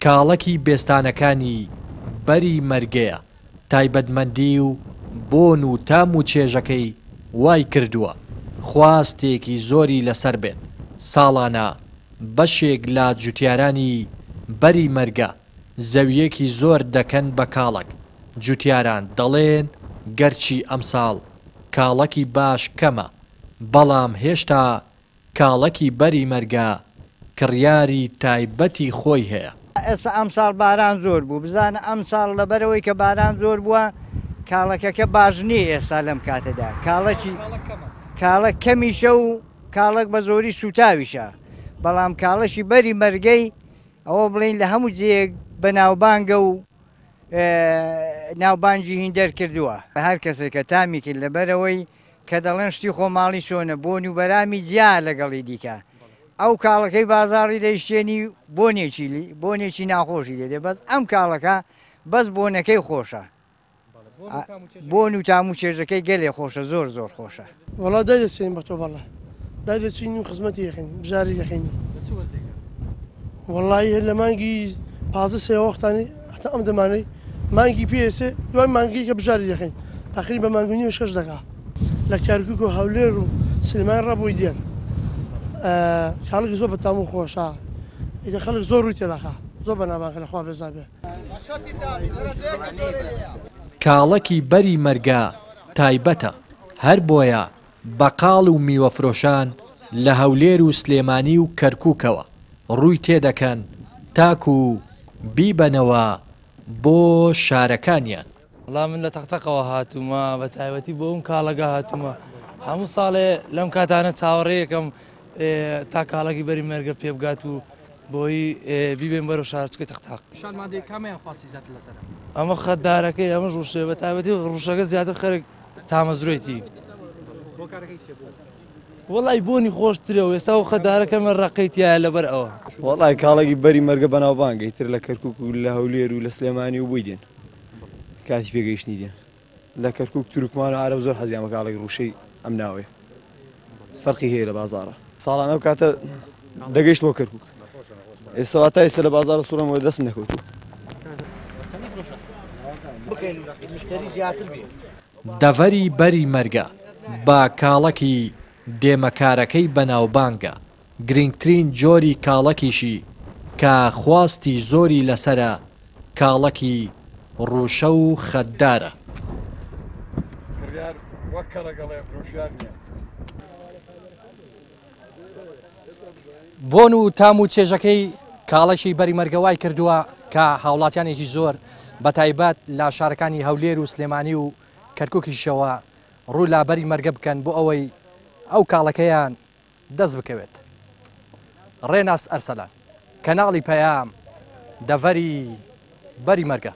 کاڵەکی بێستانەکانی بەری مەرگەیە، تایبەتمەندی و بۆن و تام و چێژەکەی وای کردووە خواستێکی زۆری لەسەر بێت، ساڵانە بەشێک لە جوتیارانی بەری مەرگە زەوییەکی زۆر دەکەن بە کاڵەک، جوتیاران دەڵێن گەرچی ئەمساڵ کاڵەکی باش کەمە، بەڵام هێشتا کاڵەکی بەری مەرگە کڕیاری تایبەتی خۆی هەیە. ئێستا ئەمساڵ باران زۆر بوو، بزانە ئەمساڵ لەبەرئەوەی کە باران زۆر بووە کاڵەکەکە باش نییە ئێستا لەم کاتەدا کاڵەکی کاڵەک کەمیشە و کاڵەک بە زۆری سووتاویشە، بەڵام کاڵەکی بەری مەرگەی ئەوە بڵێین لە هەموو جێیەک بەناوبانگە و ناوبانگی هین دەرکردووە. هەر کەسێک کە تامی کرد لەبەرئەوەی کە دەڵێن شتی خۆماڵی چۆنە بۆن و بەرامی جیایە لەگەڵی دیکە ئەو کاڵەکەی بازاڕی دەیشتێنی بۆنێکی بۆنێکی ناخۆشی لێ دێ بەس ئەم کاڵەکە بەس بۆنەکەی خۆشە بۆن و تام و چێژەکەی گەلێ خۆشە زۆر زۆر خۆشە. وەڵا دای دەچێین بە تۆ بەڵێ دای دەچین و خزمەتی دەکەین بژاری دەکەین. لە چ وەرزێکە؟ وەڵایی هەر لە مانگی 15 سێ وەختانی هەتا ئەم دەمانەی مانگی پێ سێ دوای مانگی کە بژاری دەکەین تاقریبا بە مانگ و نیو شەش دەکا لە کەرکوک و هەولێر و سلێمانی ڕا بۆی دێن کاڵێکی زۆر بەتام و خۆشە ئیتر خەڵک زۆر ڕووی تێدەکا زۆر بەناوبانگە لە خوا بێزار بێ. کاڵەکی بەری مەرگە تایبەتە، هەر بۆیە بەقاڵ و میوەفرۆشان لە هەولێر و سلێمانی و کەرکوکەوە ڕووی تێدەکەن تاکو بیبەنەوە بۆ شارەکانیان. وەڵا من لە تەقتەقەوە هاتوومە بە تایبەتی بۆ ئەم کاڵەگە هاتوومە هەموو ساڵێ لەم کاتانە چاوەڕێیەکەم تا کاڵەکی بەری مەرگە پێ بگات و بۆی بیبێن بەرەو شارچکەی تەقتاق. پیشانمان دەی کامیان خواستی زیاتر لەسەرە؟ ئەمە خەتدارەکەی ئەمەش ڕوشەیە بە تایبەتی ڕوشەکە زیاتر خەرک تامەزرۆیتی. هۆکارەکەی چیە بۆ؟ وەڵای بۆنی خۆشترە و ئێستا ئەو خەدارە کەمە ڕەقەی تایە لەبەر ئەوە. وەڵای کاڵەکی بەری مەرگە بەناوبانگە ئیتر لە کەرکوک و لە هەولێر و لە سلێمانی و بۆی دێن کاتی پێگەیشتنی دێن لە کەرکوک تورکمان و عەرەب زۆر حەزیان بە کاڵەکی ڕوشەی ئەم ناوەیە فەرقی هەیە لە بازاڕە ساڵانە ئەو کاتە دەگەیشتمەوە کەرکوک ئێستا واتا ئێستا لە بازاڕ سوڕمەوە دەستم نەکەوتووە. دەڤەری بەری مەرگە بە کاڵەکی دێمەکارەکەی بەناوبانگە، گرینگترین جۆری کاڵەکیشی کە خواستی زۆری لەسەرە کاڵەکی ڕووشە و خەتدارە. کڕیار وەک کەڕەگەڵێ فرۆشیار نییە. بۆن و تام و چێژەکەی کاڵەکی بەری مەرگە وای کردووە کە هاوڵاتیانێکی زۆر بە تایبەت لە شارەکانی هەولێر و سلێمانی و کەرکوکیشەوە ڕوو لە بەری مەرگە بکەن بۆ ئەوەی ئەو کاڵەکەیان دەست بکەوێت. ڕێناس ئەرسەلان، کەناڵی پەیام، دەڤەری بەری مەرگە.